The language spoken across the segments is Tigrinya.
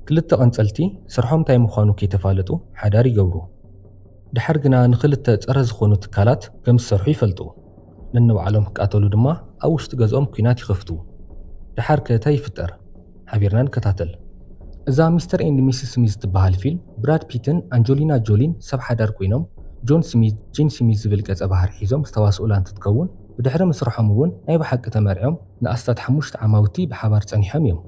ክልተ ቀንጸልቲ ስርሖም እንታይ ምዃኑ ከይተፋለጡ ሓዳር ይገብሩ። ድሓር ግና ንኽልተ ጸረ ዝኾኑ ትካላት ከም ዝሰርሑ ይፈልጡ። ነንባዕሎም ክቃተሉ ድማ ኣብ ውሽጢ ገዝኦም ኲናት ይኸፍቱ። ድሓር ከ እንታይ ይፍጠር? ሓቢርና ንከታተል። እዛ ሚስተር ኤንድ ሚስስ ስሚዝ ትበሃል ፊልም ብራድ ፒትን ኣንጆሊና ጆሊን ሰብ ሓዳር ኮይኖም ጆን ስሚዝ ጂን ስሚዝ ዝብል ገጸ ባህሪ ሒዞም ዝተዋስኡላ እንትትከውን፣ ብድሕሪ ምስርሖም እውን ናይ ብሓቂ ተመርዕዮም ንኣስታት ሓሙሽተ ዓማውቲ ብሓባር ጸኒሖም እዮም።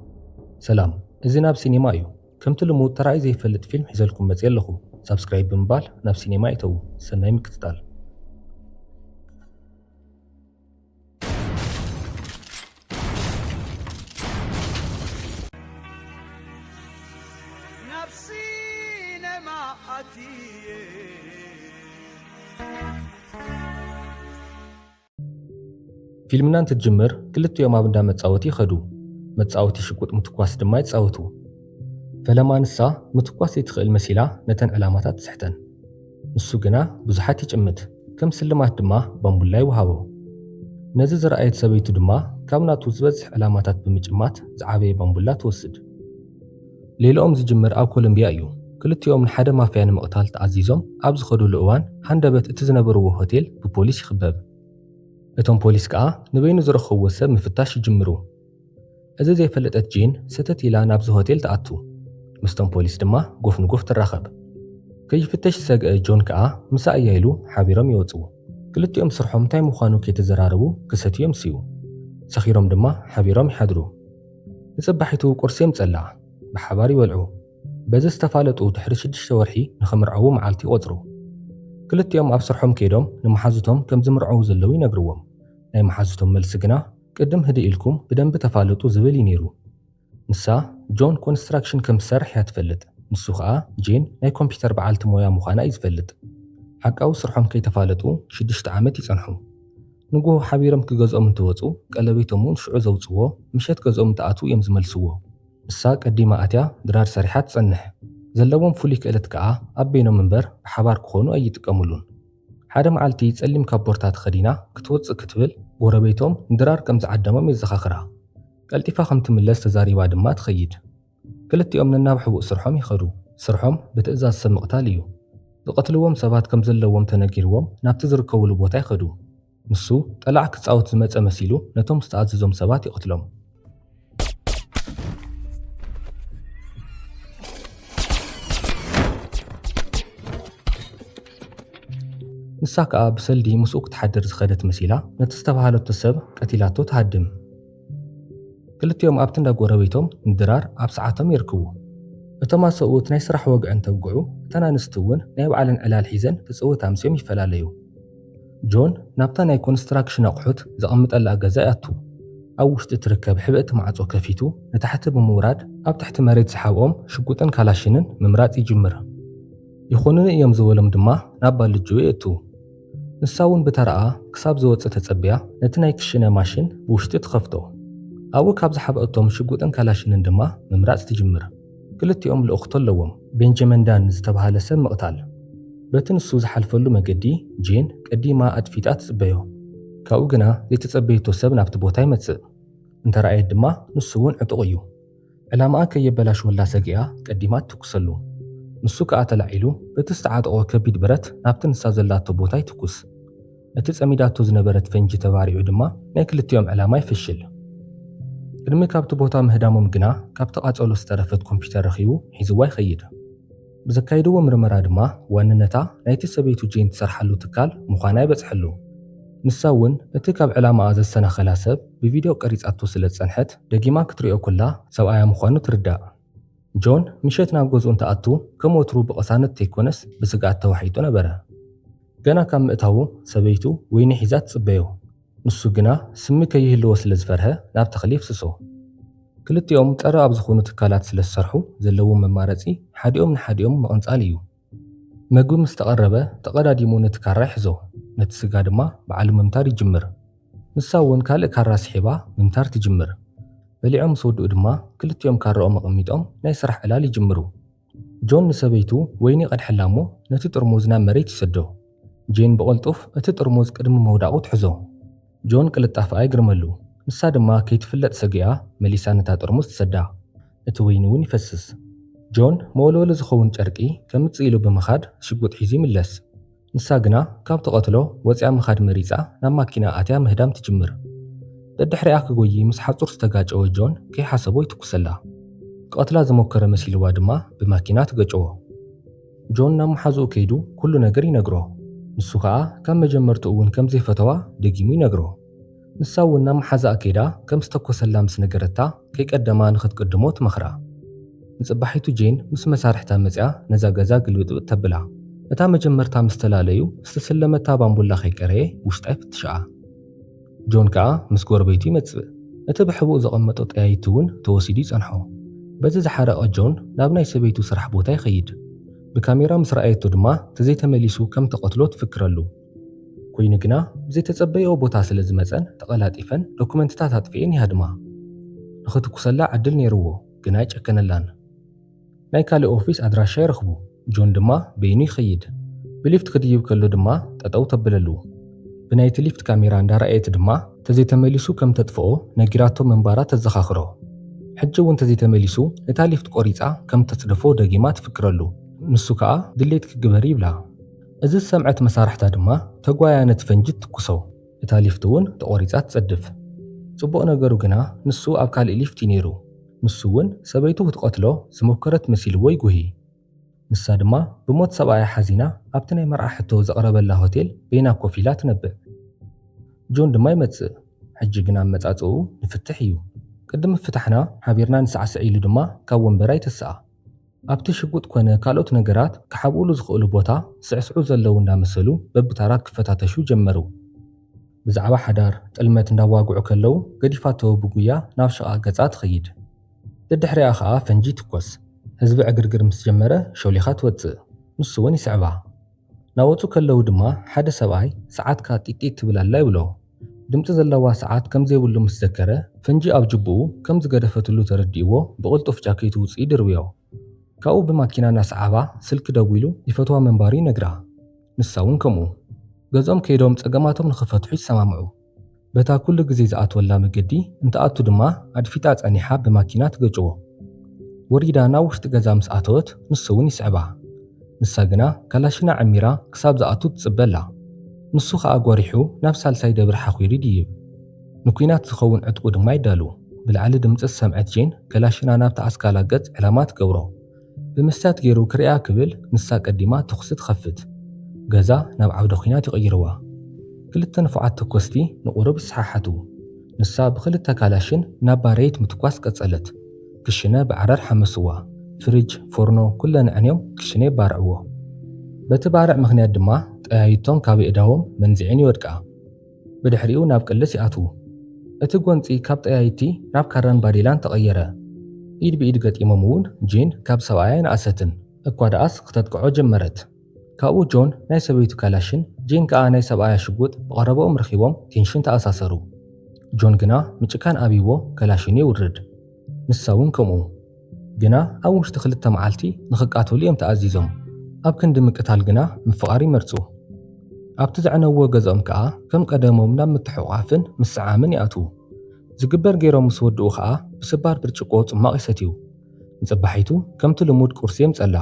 ሰላም፣ እዚ ናብ ሲኔማ እዩ። ከምቲ ልሙድ ተራእዩ ዘይፈልጥ ፊልም ሒዘልኩም መፅየ ኣለኹ። ሳብስክራይብ ብምባል ናብ ሲኔማ ይተዉ። ሰናይ ምክትታል። ናብ ሲነማ ኣትየ። ፊልምና እንትትጅምር ክልቲኦም ኣብ እንዳ መጻወቲ ይኸዱ። መጻወቲ ሽጉጥ ምትኳስ ድማ ይጻወቱ። ፈለማ ንሳ ምትኳስ ዘይትኽእል መሲላ ነተን ዕላማታት ትስሕተን። ንሱ ግና ብዙሓት ይጭምት፣ ከም ስልማት ድማ ባምቡላ ይወሃቦ። ነዚ ዝረኣየት ሰበይቱ ድማ ካብ ናቱ ዝበዝሕ ዕላማታት ብምጭማት ዝዓበየ ባምቡላ ትወስድ። ሌላኦም ዝጅምር ኣብ ኮሎምቢያ እዩ። ክልቲኦም ንሓደ ማፍያ ንምቕታል ተኣዚዞም ኣብ ዝኸዱሉ እዋን ሃንደበት እቲ ዝነበርዎ ሆቴል ብፖሊስ ይኽበብ። እቶም ፖሊስ ከኣ ንበይኑ ዝረኸብዎ ሰብ ምፍታሽ ይጅምሩ። እዚ ዘይፈለጠት ጄን ሰተት ኢላ ናብዚ ሆቴል ትኣቱ። ምስቶም ፖሊስ ድማ ጎፍ ንጎፍ ትራኸብ። ከይፍተሽ ዝሰግአ ጆን ከኣ ምሳእ እያ ኢሉ ሓቢሮም ይወጽኡ። ክልቲኦም ስርሖም እንታይ ምዃኑ ከይተዘራረቡ ክሰትዩ የምስዩ። ሰኺሮም ድማ ሓቢሮም ይሓድሩ። ንጽባሒቱ ቁርሲ የምጸላ። ብሓባር ይበልዑ። በዚ ዝተፋለጡ ድሕሪ ሽዱሽተ ወርሒ ንኽምርዐዉ መዓልቲ ይቖጽሩ። ክልቲኦም ኣብ ስርሖም ከይዶም ንመሓዙቶም ከም ዝምርዐዉ ዘለዉ ይነግርዎም። ናይ መሓዙቶም መልሲ ግና ቅድም ህድእ ኢልኩም ብደንቢ ተፋለጡ ዝብል እዩ ነይሩ። ንሳ ጆን ኮንስትራክሽን ከም ዝሰርሕ እያ ትፈልጥ። ንሱ ኸኣ ጄን ናይ ኮምፒውተር በዓልቲ ሞያ ምዃና እዩ ዝፈልጥ። ሓቃዊ ስርሖም ከይተፋለጡ ሽዱሽተ ዓመት ይጸንሑ። ንግሆ ሓቢሮም ክገዝኦም እንትወጹ ቀለቤቶም እውን ሽዑ ዘውጽዎ፣ ምሸት ገዝኦም እንትኣትዉ እዮም ዝመልስዎ። ንሳ ቀዲማ ኣትያ ድራር ሰሪሓ ትጸንሕ። ዘለዎም ፍሉይ ክእለት ከኣ ኣብ በይኖም እምበር ብሓባር ክኾኑ ኣይጥቀምሉን። ሓደ መዓልቲ ጸሊም ካቦርታ ተኸዲና ክትወጽእ ክትብል ጎረቤቶም ንድራር ከም ዝዓደሞም የዘኻኽራ። ቀልጢፋ ከም ትምለስ ተዛሪባ ድማ ትኸይድ። ክልቲኦም ነናብ ሕቡእ ስርሖም ይኸዱ። ስርሖም ብትእዛዝ ሰብ ምቕታል እዩ። ዝቐትልዎም ሰባት ከም ዘለዎም ተነጊርዎም ናብቲ ዝርከብሉ ቦታ ይኸዱ። ንሱ ጠላዕ ክጻወት ዝመጸ መሲሉ ነቶም ዝተኣዘዞም ሰባት ይቐትሎም። ንሳ ከኣ ብሰልዲ ምስኡ ክትሓድር ዝኸደት መሲላ ነቲ ዝተባህለቶ ሰብ ቀቲላቶ ትሃድም። ክልቲኦም ኣብቲ እንዳ ጎረቤቶም ንድራር ኣብ ሰዓቶም ይርክቡ። እቶም ኣሰብኡት ናይ ስራሕ ወግዐን ተብግዑ፣ እተን ኣንስቲ እውን ናይ ባዕለን ዕላል ሒዘን ክጽውታ ኣምስዮም ይፈላለዩ። ጆን ናብታ ናይ ኮንስትራክሽን ኣቑሑት ዘቐምጠላ ገዛ ይኣቱ። ኣብ ውሽጢ እትርከብ ሕብእቲ ማዕጾ ከፊቱ ንታሕቲ ብምውራድ ኣብ ትሕቲ መሬት ዝሓብኦም ሽጉጥን ካላሽንን ምምራጽ ይጅምር። ይኹንኒ እዮም ዝበሎም ድማ ናብ ባልጅኡ የእትዉ። ንሳ እውን ብተራኣ ክሳብ ዝወጽእ ተጸቢያ ነቲ ናይ ክሽነ ማሽን ብውሽጢ ትኸፍቶ። ኣብኡ ካብ ዝሓብአቶም ሽጉጥን ካላሽንን ድማ ምምራጽ ትጅምር። ክልቲኦም ልእኽቶ ኣለዎም፣ ቤንጃሚን ዳን ዝተባህለ ሰብ ምቕታል። በቲ ንሱ ዝሓልፈሉ መገዲ ጄን ቀዲማ ኣጥፊጣ ትጽበዮ። ካብኡ ግና ዘይተጸበየቶ ሰብ ናብቲ ቦታ ይመጽእ። እንተረኣየት ድማ ንሱ እውን ዕጡቕ እዩ። ዕላማኣ ከየበላሽወላ ሰጊኣ ቀዲማ ትትኩሰሉ። ንሱ ከኣ ተላዒሉ በቲ ዝተዓጠቖ ከቢድ ብረት ናብቲ ንሳ ዘላቶ ቦታ ይትኩስ። እቲ ጸሚዳቶ ዝነበረት ፈንጂ ተባሪዑ ድማ ናይ ክልቲኦም ዕላማ ይፍሽል። ቅድሚ ካብቲ ቦታ ምህዳሞም ግና ካብቲ ቃጸሎ ዝተረፈት ኮምፒውተር ረኺቡ ሒዝዋ ይኸይድ። ብዘካይድዎ ምርመራ ድማ ዋንነታ ናይቲ ሰበይቱ ጄን ትሰርሓሉ ትካል ምዃና ይበጽሐሉ። ንሳ እውን እቲ ካብ ዕላማኣ ዘሰናኸላ ሰብ ብቪድዮ ቀሪጻቶ ስለ ዝጸንሐት ደጊማ ክትሪኦ ከላ ሰብኣያ ምዃኑ ትርዳእ። ጆን ምሸት ናብ ገዝኡ እንትኣቱ ከም ወትሩ ብቕሳነት ተይኮነስ ብስግኣት ተዋሒጡ ነበረ። ገና ካብ ምእታዉ ሰበይቱ ወይኒ ሒዛ ትጽበዮ። ንሱ ግና ስሚ ከይህልዎ ስለ ዝፈርሀ ናብ ተኽሊ የፍስሶ። ክልቲኦም ጸረ ኣብ ዝኾኑ ትካላት ስለ ዝሰርሑ ዘለዎም መማረጺ ሓዲኦም ንሓዲኦም ምቕንጻል እዩ። መግቢ ምስ ተቐረበ ተቐዳዲሙ ነቲ ካራ ይሕዞ። ነቲ ስጋ ድማ ባዕሉ ምምታር ይጅምር። ንሳ እውን ካልእ ካራ ስሒባ ምምታር ትጅምር። በሊዖም ምስ ወድኡ ድማ ክልቲኦም ካራኦም ኣቐሚጦም ናይ ስራሕ ዕላል ይጅምሩ። ጆን ንሰበይቱ ወይኒ ይቐድሐላ እሞ ነቲ ጥርሙዝ ናብ መሬት ይሰዶ። ጄን ብቕልጡፍ እቲ ጥርሙዝ ቅድሚ ምውዳቑ ትሕዞ። ጆን ቅልጣፈኣ ይግርመሉ። ንሳ ድማ ከይትፍለጥ ሰጊኣ መሊሳ ነታ ጥርሙዝ ትሰዳ። እቲ ወይኒ እውን ይፈስስ። ጆን መወልወሊ ዝኸውን ጨርቂ ከምጽእ ኢሉ ብምኻድ ሽጉጥ ሒዙ ይምለስ። ንሳ ግና ካብ ትቐትሎ ወጺኣ ምኻድ መሪጻ ናብ ማኪና ኣትያ ምህዳም ትጅምር። ደድሕሪኣ ክጎዪ ምስ ሓጹር ዝተጋጨወ ጆን ከይሓሰቦ ይትኩሰላ። ክቐትላ ዝሞከረ መሲልዋ ድማ ብማኪና ትገጨዎ። ጆን ናብ መሓዝኡ ከይዱ ኩሉ ነገር ይነግሮ። ንሱ ከኣ ካብ መጀመርትኡ እውን ከም ዘይፈተዋ ደጊሙ ይነግሮ። ንሳ እውን ናብ መሓዛኣ ከይዳ ከም ዝተኮሰላ ምስ ነገረታ ከይቀደማ ንኽትቅድሞ ትመኽራ። ንጽባሒቱ ጄን ምስ መሳርሕታ መጺኣ ነዛ ገዛ ግልብጥብጥ ተብላ። እታ መጀመርታ ምስ ተላለዩ ዝተሰለመታ ባምቡላ ከይቀረየ ውሽጣ ይፍትሽኣ። ጆን ከኣ ምስ ጎረቤቱ ይመጽእ። እቲ ብሕቡእ ዘቐመጦ ጠያይቲ እውን ተወሲዱ ይጸንሖ። በዚ ዝሓረቐ ጆን ናብ ናይ ሰበይቱ ስራሕ ቦታ ይኸይድ። ብካሜራ ምስ ረኣየቶ ድማ ተዘይተመሊሱ ከም ተቐትሎ ትፍክረሉ። ኮይኑ ግና ብዘይተጸበየኦ ቦታ ስለ ዝመጸን ተቐላጢፈን ዶኩመንትታት ኣጥፊኤን ይሃድማ። ንኽትኩሰላ ዕድል ነይርዎ ግና ኣይጨከነላን። ናይ ካልእ ኦፊስ ኣድራሻ ይረኽቡ። ጆን ድማ በይኑ ይኸይድ። ብሊፍት ክድይብ ከሎ ድማ ጠጠው ተብለሉ። ብናይቲ ሊፍት ካሜራ እንዳረኣየት ድማ ተዘይተመሊሱ ከም ተጥፍኦ ነጊራቶ ምንባራ ተዘኻኽሮ። ሕጂ እውን ተዘይተመሊሱ ነታ ሊፍት ቆሪጻ ከም ተጽድፎ ደጊማ ትፍክረሉ። ንሱ ከኣ ድሌት ክግበር ይብላ። እዚ ዝሰምዐት መሳርሕታ ድማ ተጓያ ነቲ ፈንጂ ትትኩሶ። እታ ሊፍት እውን ተቖሪጻ ትጸድፍ። ጽቡቕ ነገሩ ግና ንሱ ኣብ ካልእ ሊፍት እዩ ነይሩ። ንሱ እውን ሰበይቱ ክትቐትሎ ዝሞከረት መሲልዎ ይጉሂ። ንሳ ድማ ብሞት ሰብኣያ ሓዚና ኣብቲ ናይ መርዓ ሕቶ ዘቕረበላ ሆቴል በይና ኮፍ ኢላ ትነብዕ። ጆን ድማ ይመጽእ። ሕጂ ግን ኣመጻጽኡ ንፍትሕ እዩ። ቅድሚ ፍታሕና ሓቢርና ንሳዕስዕ ኢሉ ድማ ካብ ወንበራ ይተስኣ። ኣብቲ ሽጉጥ ኮነ ካልኦት ነገራት ክሓብኡሉ ዝኽእሉ ቦታ ስዕስዑ ዘለዉ እንዳመሰሉ በብታራ ክፈታተሹ ጀመሩ። ብዛዕባ ሓዳር፣ ጥልመት እንዳዋግዑ ከለዉ ገዲፋቶ ብጉያ ናብ ሽቓቕ ገጻ ትኸይድ። ደድሕሪኣ ኸኣ ፈንጂ ይትኮስ። ህዝቢ ዕግርግር ምስ ጀመረ ሾሊኻ ትወጽእ። ንሱ እውን ይስዕባ። ናወጹ ከለዉ ድማ ሓደ ሰብኣይ ሰዓትካ ጢጢጥ ትብል ኣላ ይብሎ። ድምጺ ዘለዋ ሰዓት ከም ዘይብሉ ምስ ዘከረ ፈንጂ ኣብ ጅብኡ ከም ዝገደፈትሉ ተረዲእዎ ብቕልጡፍ ጃኬቱ ውጽኢ ድርብዮ። ካብኡ ብማኪና እናሰዓባ ስልኪ ደዊሉ ይፈትዋ ምንባሩ ይነግራ። ንሳ እውን ከምኡ። ገዝኦም ከይዶም ጸገማቶም ንኽፈትሑ ይሰማምዑ። በታ ኩሉ ግዜ ዝኣትወላ መገዲ እንትኣቱ ድማ ኣድፊጣ ጸኒሓ ብማኪና ትገጭዎ። ወሪዳ ናብ ውሽጢ ገዛ ምስ ኣተወት ንሱ እውን ይስዕባ። ንሳ ግና ካላሽና ዓሚራ ክሳብ ዝኣቱ ትጽበ ኣላ። ንሱ ኸኣ ጓሪሑ ናብ ሳልሳይ ደብሪ ሓኺሩ ይድይብ። ንኲናት ዝኸውን ዕጥቁ ድማ ይዳሉ። ብላዕሊ ድምጺ ዝሰምዐት ጄን ከላሽና ናብቲ ኣስካላ ገጽ ዕላማ ትገብሮ። ብምስትያት ገይሩ ክርእያ ክብል ንሳ ቀዲማ ተኹሲ ትኸፍት። ገዛ ናብ ዓውደ ኲናት ይቕይርዋ። ክልተ ንፉዓት ተኮስቲ ንቑሩብ ይሰሓሓቱ። ንሳ ብኽልተ ካላሽን ናብ ባሬት ምትኳስ ቀጸለት። ክሽነ ብዓረር ሓመስዋ። ፍርጅ፣ ፎርኖ፣ ኩለን ኣዕንዮም ክሽነ የባርዕዎ። በቲ ባርዕ ምኽንያት ድማ ጠያይቶም ካብ ኣእዳዎም መንዚዐን ይወድቃ። ብድሕሪኡ ናብ ቅልስ ይኣትዉ። እቲ ጎንጺ ካብ ጠያይቲ ናብ ካራን ባዴላን ተቐየረ። ኢድ ብኢድ ገጢሞም እውን ጄን ካብ ሰብኣያ ኣይነኣሰትን። እኳ ደኣስ ክተጥቅዖ ጀመረት። ካብኡ ጆን ናይ ሰበይቱ ካላሽን ጄን ከኣ ናይ ሰብኣያ ሽጉጥ ብቐረባኦም ረኺቦም ቴንሽን ተኣሳሰሩ። ጆን ግና ምጭካን ኣብይዎ ከላሽኑ የውርድ። ንሳ እውን ከምኡ። ግና ኣብ ውሽጢ ክልተ መዓልቲ ንኽቃተሉ እዮም ተኣዚዞም። ኣብ ክንዲ ምቅታል ግና ምፍቓር ይመርጹ። ኣብቲ ዘዕነውዎ ገዝኦም ከኣ ከም ቀደሞም ናብ ምትሕቑቓፍን ምስዓምን ይኣትዉ። ዝግበር ገይሮም ምስ ወድኡ ከኣ ብስባር ብርጭቆ ጽማቕ ይሰትዩ። ንጽባሒቱ ከምቲ ልሙድ ቁርሲ የምጸላ።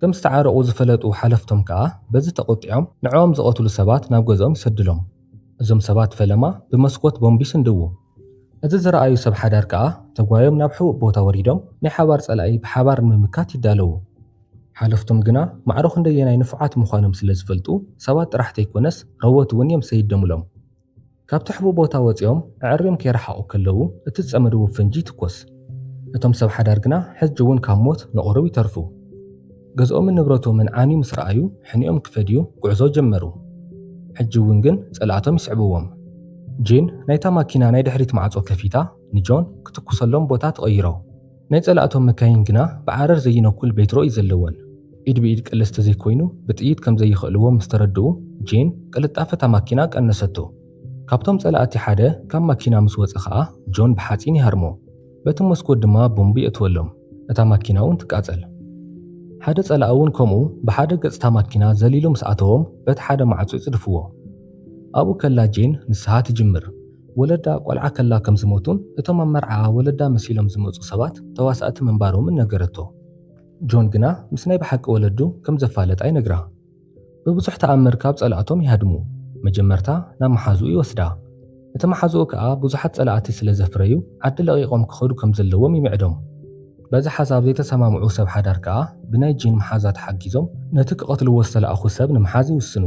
ከም ዝተዓረቑ ዝፈለጡ ሓለፍቶም ከኣ በዚ ተቖጢዖም ንዕኦም ዝቐትሉ ሰባት ናብ ገዝኦም ይሰድሎም። እዞም ሰባት ፈለማ ብመስኮት ቦምብ ይስንድዉ። እዚ ዝረኣዩ ሰብ ሓዳር ከኣ ተጓዮም ናብ ሕቡእ ቦታ ወሪዶም ናይ ሓባር ጸላኢ ብሓባር ንምምካት ይዳለዉ። ሓለፍቶም ግና ማዕሮ ክንደየናይ ንፉዓት ምዃኖም ስለ ዝፈልጡ ሰባት ጥራሕ ተይኮነስ ረወት እውን እዮም ሰይደምሎም። ካብቲ ሕቡእ ቦታ ወጺኦም ኣዐርዮም ከይረሓቑ ከለዉ እቲ ዝጸመድዎ ፈንጂ ይትኮስ። እቶም ሰብ ሓዳር ግና ሕጂ እውን ካብ ሞት ንቑሩብ ይተርፉ። ገዝኦምን ንብረቶምን ዓንዩ ምስ ረኣዩ ሕኒኦም ክፈድዩ ጉዕዞ ጀመሩ። ሕጂ እውን ግን ጸላእቶም ይስዕብዎም። ጄን ናይታ ማኪና ናይ ድሕሪት ማዕጾ ከፊታ ንጆን ክትኩሰሎም ቦታ ትቐይሮ። ናይ ጸላእቶም መካይን ግና ብዓረር ዘይነኩል ቤትሮ እዩ ዘለወን። ኢድ ብኢድ ቅልስ ተዘይኮይኑ ብጥይት ከም ዘይኽእልዎ ምስ ተረድኡ ጄን ቅልጣፈ እታ ማኪና ቀነሰቶ። ካብቶም ጸላእቲ ሓደ ካብ ማኪና ምስ ወጸ ኸኣ ጆን ብሓጺን ይሃርሞ። በቲ መስኮት ድማ ቦምቢ የእትወሎም። እታ ማኪና እውን ትቃጸል። ሓደ ጸላኢ እውን ከምኡ ብሓደ ገጽ እታ ማኪና ዘሊሉ ምስ ኣተዎም በቲ ሓደ ማዕጾ ይጽድፍዎ። ኣብኡ ከላ ጄን ንስሃ ትጅምር። ወለዳ ቆልዓ ከላ ከም ዝሞቱን እቶም ኣብ መርዓኣ ወለዳ መሲሎም ዝመጹ ሰባት ተዋሳእቲ ምንባሮምን ነገረቶ። ጆን ግና ምስ ናይ ብሓቂ ወለዱ ከም ዘፋለጣ ይነግራ። ብብዙሕ ተኣምር ካብ ጸላእቶም ይሃድሙ። መጀመርታ ናብ መሓዝኡ ይወስዳ። እቲ መሓዝኡ ከኣ ብዙሓት ጸላእቲ ስለ ዘፍረዩ ዓዲ ለቒቖም ክኸዱ ከም ዘለዎም ይምዕዶም። በዚ ሓሳብ ዘይተሰማምዑ ሰብ ሓዳር ከኣ ብናይ ጂን መሓዛ ተሓጊዞም ነቲ ክቐትልዎ ዝተላእኹ ሰብ ንምሓዝ ይውስኑ።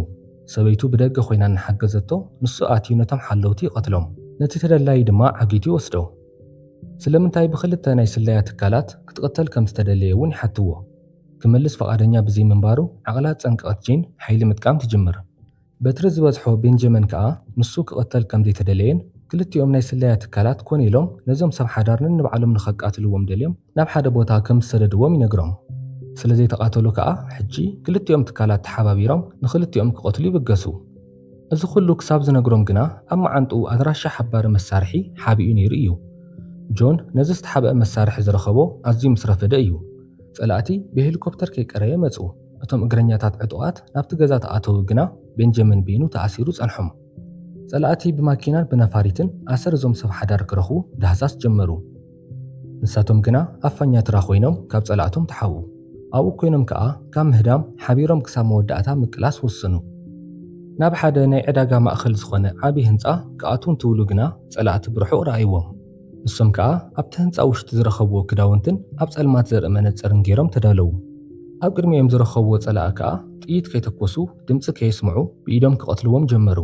ሰበይቱ ብደገ ኮይና እናሓገዘቶ ንሱ ኣትዩ ነቶም ሓለውቲ ይቐትሎም። ነቲ ተደላዪ ድማ ዓጊቱ ይወስዶ። ስለምንታይ ብኽልተ ናይ ስለያ ትካላት ክትቕተል ከም ዝተደለየ እውን ይሓትዎ። ክመልስ ፈቓደኛ ብዘይምንባሩ ዓቕላ ጸንቀቐት ጂን ሓይሊ ምጥቃም ትጅምር። በትሪ ዝበዝሖ ቤንጃሚን ከኣ ንሱ ክቕተል ከም ዘይተደለየን ክልቲኦም ናይ ስለያ ትካላት ኮን ኢሎም ነዞም ሰብ ሓዳር ነንባዕሎም ንኸቃትልዎም ደልዮም ናብ ሓደ ቦታ ከም ዝሰደድዎም ይነግሮም። ስለ ዘይተቓተሉ ከኣ ሕጂ ክልቲኦም ትካላት ተሓባቢሮም ንኽልቲኦም ክቐትሉ ይብገሱ። እዚ ኩሉ ክሳብ ዝነግሮም ግና ኣብ መዓንጥኡ ኣድራሻ ሓባሪ መሳርሒ ሓቢኡ ነይሩ እዩ። ጆን ነዚ ዝተሓብአ መሳርሒ ዝረኸቦ ኣዝዩ ምስ ረፈደ እዩ። ጸላእቲ ብሄሊኮፕተር ከይቀረየ መጹ። እቶም እግረኛታት ዕጡቓት ናብቲ ገዛ ተኣተዉ ግና ቤንጃሚን በይኑ ተኣሲሩ ጸንሖም። ጸላእቲ ብማኪናን ብነፋሪትን ኣሰር እዞም ሰብ ሓዳር ክረኽቡ ዳህሳስ ጀመሩ። ንሳቶም ግና ኣፋኛ ትራ ኮይኖም ካብ ጸላእቶም ተሓብኡ። ኣብኡ ኮይኖም ከኣ ካብ ምህዳም ሓቢሮም ክሳብ መወዳእታ ምቅላስ ወሰኑ። ናብ ሓደ ናይ ዕዳጋ ማእከል ዝኾነ ዓቢ ህንጻ ክኣትዉ እንትብሉ ግና ጸላእቲ ብርሑቕ ረኣይዎም። ንሶም ከኣ ኣብቲ ህንጻ ውሽጢ ዝረኸብዎ ክዳውንትን ኣብ ጸልማት ዘርኢ መነጸርን ገይሮም ተዳለዉ። ኣብ ቅድሚኦም ዝረኸብዎ ጸላኢ ከኣ ጥይት ከይተኮሱ ድምጺ ከየስምዑ ብኢዶም ክቐትልዎም ጀመሩ።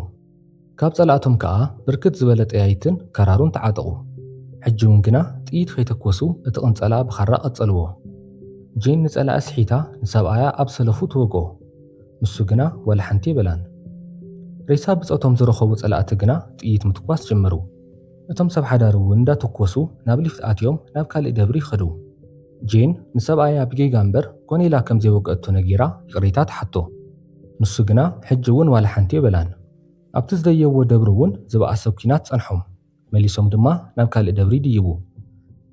ካብ ጸላእቶም ከኣ ብርክት ዝበለ ጠያይትን ከራሩን ተዓጠቑ። ሕጂ እውን ግና ጥይት ከይተኮሱ እቲ ቅንጸላ ብኻራ ቀጸልዎ። ጂን ንጸላኢ ስሒታ ንሰብኣያ ኣብ ሰለፉ ትወግኦ። ንሱ ግና ዋላ ሓንቲ የበላን። ሬሳ ብጾቶም ዝረኸቡ ጸላእቲ ግና ጥይት ምትኳስ ጀመሩ። እቶም ሰብ ሓዳር እውን እንዳተኮሱ ናብ ሊፍት ኣትዮም ናብ ካልእ ደብሪ ይኸዱ። ጄን ንሰብኣያ ብጌጋ እምበር ኮኔላ ከም ዘይወግአቶ ነጊራ ይቕሬታ ትሓቶ። ንሱ ግና ሕጂ እውን ዋላ ሓንቲ የበላን። ኣብቲ ዝደየብዎ ደብሪ እውን ዝበኣሰ ኲናት ጸንሖም። መሊሶም ድማ ናብ ካልእ ደብሪ ይድይቡ።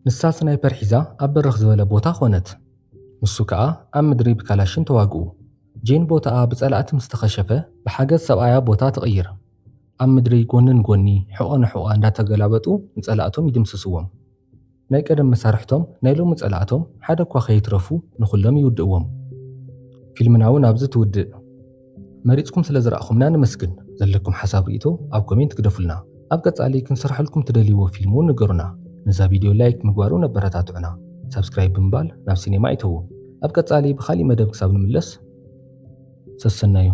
ንሳ ስናይፐር ሒዛ ኣብ በርኽ ዝበለ ቦታ ኾነት። ንሱ ከኣ ኣብ ምድሪ ብካላሽን ተዋግኡ። ጄን ቦታኣ ብጸላእቲ ምስ ተኸሸፈ ብሓገዝ ሰብኣያ ቦታ ትቕይር። ኣብ ምድሪ ጎኒ ንጎኒ ሕቖ ንሕቖ እንዳተገላበጡ ንጸላእቶም ይድምስስዎም። ናይ ቀደም መሳርሕቶም ናይ ሎሚ ጸላእቶም ሓደ እኳ ከይትረፉ ንኹሎም ይውድእዎም። ፊልምና እውን ኣብዚ ትውድእ። መሪጽኩም ስለ ዝረኣኹምና ነመስግን። ዘለኩም ሓሳብ ርእይቶ ኣብ ኮሜንት ግደፉልና። ኣብ ቀጻሊ ክንሰርሐልኩም ትደልይዎ ፊልም እውን ንገሩና። ነዛ ቪድዮ ላይክ ምግባር እውን ኣበረታትዑና። ሳብስክራይብ ብምባል ናብ ሲኔማ ኣይተዉ። ኣብ ቀጻሊ ብኻሊእ መደብ ክሳብ ንምለስ ሰሰናዩ።